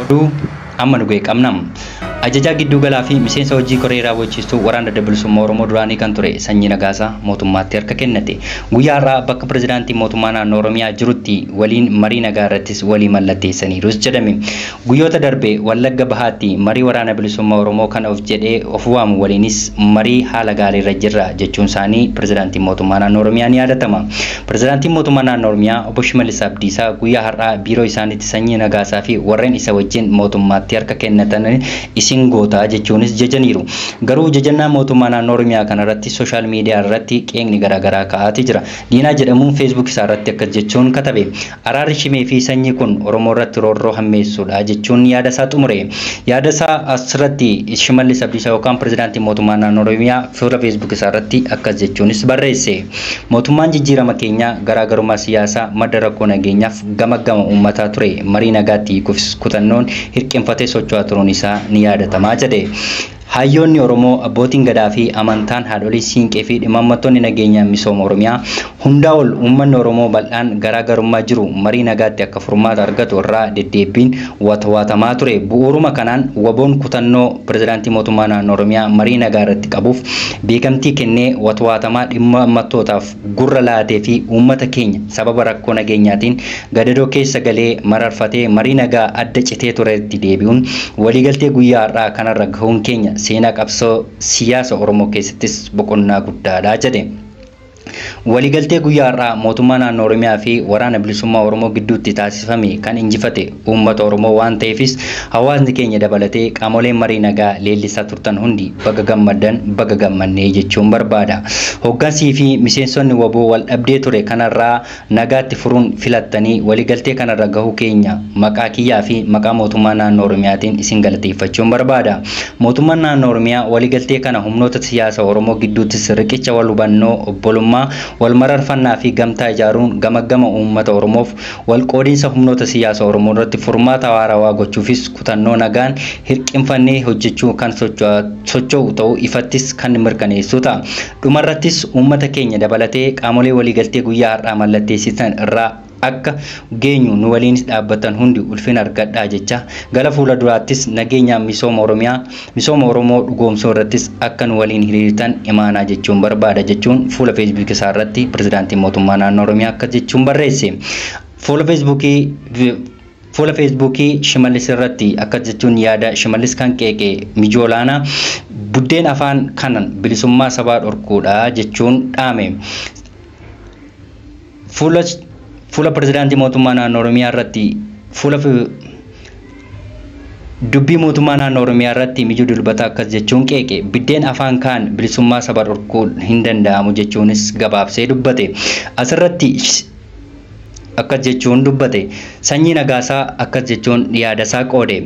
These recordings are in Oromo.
Oduu amma nu ga'e qabna. Ajajaa gidduu galaa fi miseensa hojii koree raawwachiistuu waraana Adda Bilisummaa Oromoo duraanii kan ture Sanyii Nagaasaa mootummaatti harka kennate. Guyyaa har'aa bakka pirezidaantii mootummaa naannoo Oromiyaa jirutti waliin marii nagaa irrattis walii mallatteessaniirus jedhame. Guyyoota darbe Wallagga Bahaatti marii waraana bilisummaa Oromoo kan of jedhee of waamu waliinis marii haala gaarii irra jirra jechuun isaanii pirezidaantii mootummaa naannoo Oromiyaa ni yaadatama. Pirezidaantiin mootummaa naannoo Oromiyaa obbo Shimallis Abdiisaa guyyaa har'aa biiroo isaaniitti Sanyii Nagaasaa fi warreen isa wajjin mootummaatti harka kennatan isin goota jechuunis jajaniiru. Garuu jajannaa mootummaa naannoo Oromiyaa kanarratti sooshaal miidiyaa irratti qeeqni garaagaraa ka'aatii jira. Diinaa jedhamuun feesbuuk isaa irratti akkas jechuun katabe. Araarri Shimee fi Sanyii kun Oromoo irratti roorroo hammeessuudha jechuun yaada isaa xumure. Yaada isaa asirratti Shimallis Abdiisaa yookaan pirezidaantii mootummaa naannoo Oromiyaa fuula feesbuuk isaa irratti akkas jechuunis barreesse. Mootummaan jijjiirama keenyaa garaagarummaa siyaasaa madda rakkoo nageenyaaf gama gama uummataa ture marii nagaatti hiikuuf kutannoon hirqinfatee socho'aa turuun isaa ni yaadatamaa jedhe. Hayyoonni Oromoo, abbootiin gadaa fi amantaan, haadholii siinqee fi dhimmaammattoonni nageenyaa misooma Oromiyaa hundaa ol uummanni Oromoo bal'aan garaagarummaa jiru marii nagaatti akka furmaata argatu irraa deddeebiin watwaatamaa ture. Bu'uuruma kanaan waboon kutannoo pirezidaantii mootummaa naannoo Oromiyaa marii nagaa irratti qabuuf beekamtii kennee watwaatamaa dhimmaammattootaaf gurra laatee fi uummata keenya sababa rakkoo nageenyaatiin gadadoo keessa galee mararfatee marii nagaa adda citee turetti deebi'uun waliigaltee guyyaa har'aa kanarra gahuun keenya seenaa qabsoo siyaasa Oromoo keessattis boqonnaa guddaadha jedhe. Waliigaltee guyyaa har'aa mootummaa naannoo Oromiyaa fi waraana bilisummaa Oromoo gidduutti taasifame kan injifate uummata Oromoo waan ta'eefis hawaasni keenya dabalatee qaamoleen marii nagaa leellisaa turtan hundi baga gammaddan, baga gammannee jechuun barbaada. Hooggansii fi miseensonni waboo wal dhabdee ture kanarraa nagaatti furuun filattanii waliigaltee kanarra gahuu keenya maqaa kiyyaa fi maqaa mootummaa naannoo Oromiyaatiin isin galateeffachuun barbaada. Mootummaan naannoo Oromiyaa waliigaltee kana humnoota siyaasa Oromoo gidduuttis riqicha wal hubannoo, obbolummaa, wal mararfannaa fi gamtaa ijaaruun gama gama uummata Oromoof wal qoodiinsa humnoota siyaasa Oromoo irratti furmaata waarawaa gochuufis kutannoo nagaan hirqinfannee hojjechuu kan socho'u ta'uu ifattis kan mirkaneessu ta'a. Dhumarrattis uummata keenya dabalatee qaamolee waliigaltee guyyaa har'aa mallatteessisan irraa akka geenyu nu waliinis dhaabbatan hundi ulfina argadhaa jecha gara fuula duraattis nageenyaan misooma Oromiyaa misooma Oromoo dhugoomsuu irrattis akka nu waliin hiriirtan imaanaa jechuun barbaada jechuun fuula feesbuuk isaa irratti pirezidaantiin mootummaa naannoo Oromiyaa akka jechuun barreesse. Fuula feesbuukii Shimallis irratti akka jechuun yaada Shimallis kan qeeqe mijoolaanaa buddeen afaan kanan bilisummaa sabaa dhorkuudha jechuun dhaame. Fuula pirezidaantii mootummaa naannoo Oromiyaa irratti fuula dubbii mootummaa naannoo Oromiyaa irratti mijuu dilbataa akkas jechuun qeeqe biddeen afaan kaan bilisummaa saba dhorkuu hin danda'amu jechuunis gabaabsee dubbate. Asirratti akkas jechuun dubbate. Sanyii Nagaasaa akkas jechuun yaadasaa qoode.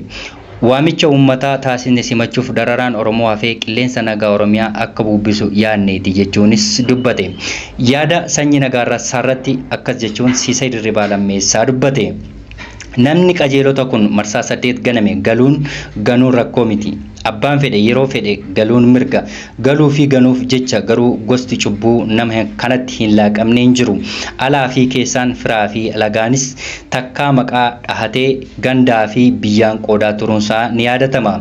Waamicha uummataa taasisne simachuuf dararaan Oromoo hafee qilleensa nagaa Oromiyaa akka bubbisu yaadneeti jechuunis dubbate. Yaada Sanyii Nagaasaa irratti akkas jechuun Siisay Dirribaa Lammeessaa dubbate. Namni qajeelota kun marsaa 8 ganame galuun ganuun rakkoo miti. Abbaan fedhe yeroo fedhe galuun mirga. Galuu fi ganuuf jecha garuu gosti cubbuu nama kanatti hin laaqamne hin jiru. Alaa fi keessaan firaa fi alagaanis takkaa maqaa dhahatee gandaa fi biyyaan qoodaa turuunsaa ni yaadatama.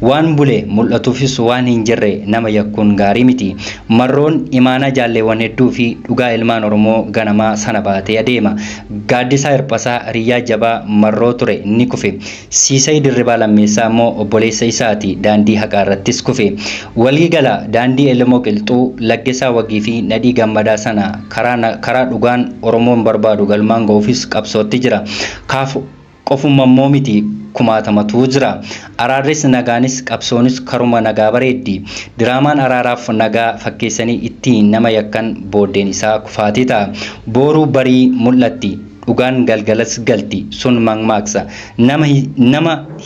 Waan bule mul'atuufis waan hin jirre nama yakkuun gaarii miti. Marroon imaanaa jaalleewwan hedduu fi dhugaa ilmaan Oromoo ganamaa sana baatee adeema. Gaaddisaa Hirphasaa hiriyaa jabaa Marroo ture ni kufe. Siisay Dirribaa Lammeessaa immoo obboleessa isaati, daandii haqaa irrattis kufe. Waliigala daandii Elemoo Qilxuu, Laggesaa Wagii fi Nadhii Gammadaa sana karaa dhugaan Oromoon barbaadu galmaan ga'uufis qabsootti jira. Kaaf qofuma immoo miti, kumaatamatu jira. Araarris nagaanis qabsoonis karuma nagaa bareeddi. Diraamaan araaraaf nagaa fakkeessanii ittiin nama yakkan booddeen isaa kufaatii ta'a. Booruu barii mul'atti. Dhugaan galgalas galti, sun mammaaksa. Nama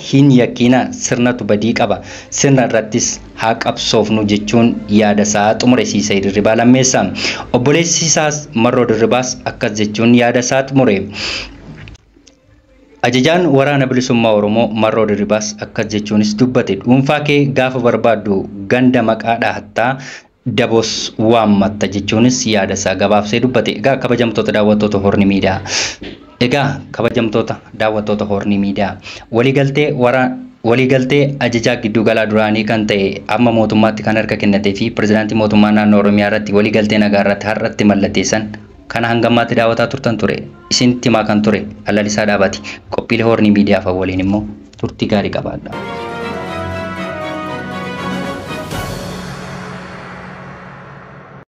hin yakkiina, sirnatu badii qaba. Sirna irrattis haa qabsoofnu jechuun yaada isaa xumure Siisay Dirribaa Lammeessaa. Obboleessi isaas Marroo Dirribaas akkas jechuun yaada isaa xumure. Ajajaan waraana bilisummaa Oromoo Marroo Dirribaas akkas jechuunis dubbate. Dhuunfaa kee gaafa barbaaddu ganda maqaa dhahattaa daboos waammatta jechuunis yaada isaa gabaabsee dubbate. Egaa kabajamtoota daawwattoota Horni Miidiyaa. Egaa kabajamtoota daawwattoota Hoornii Miidiyaa, waliigaltee waliigaltee ajajaa gidduugalaa duraanii kan ta'e amma mootummaatti kan harka kennatee fi pirezidaantii mootummaa naannoo Oromiyaa irratti waliigaltee nagaa irratti har'atti mallatteessan kana hangammaatti daawwataa turtan ture. Isinitti himaa kan ture Lalisaa Dhaabaati. Qophiilee Hoornii Miidiyaa fa'aa waliin immoo turtii gaarii qabaadha.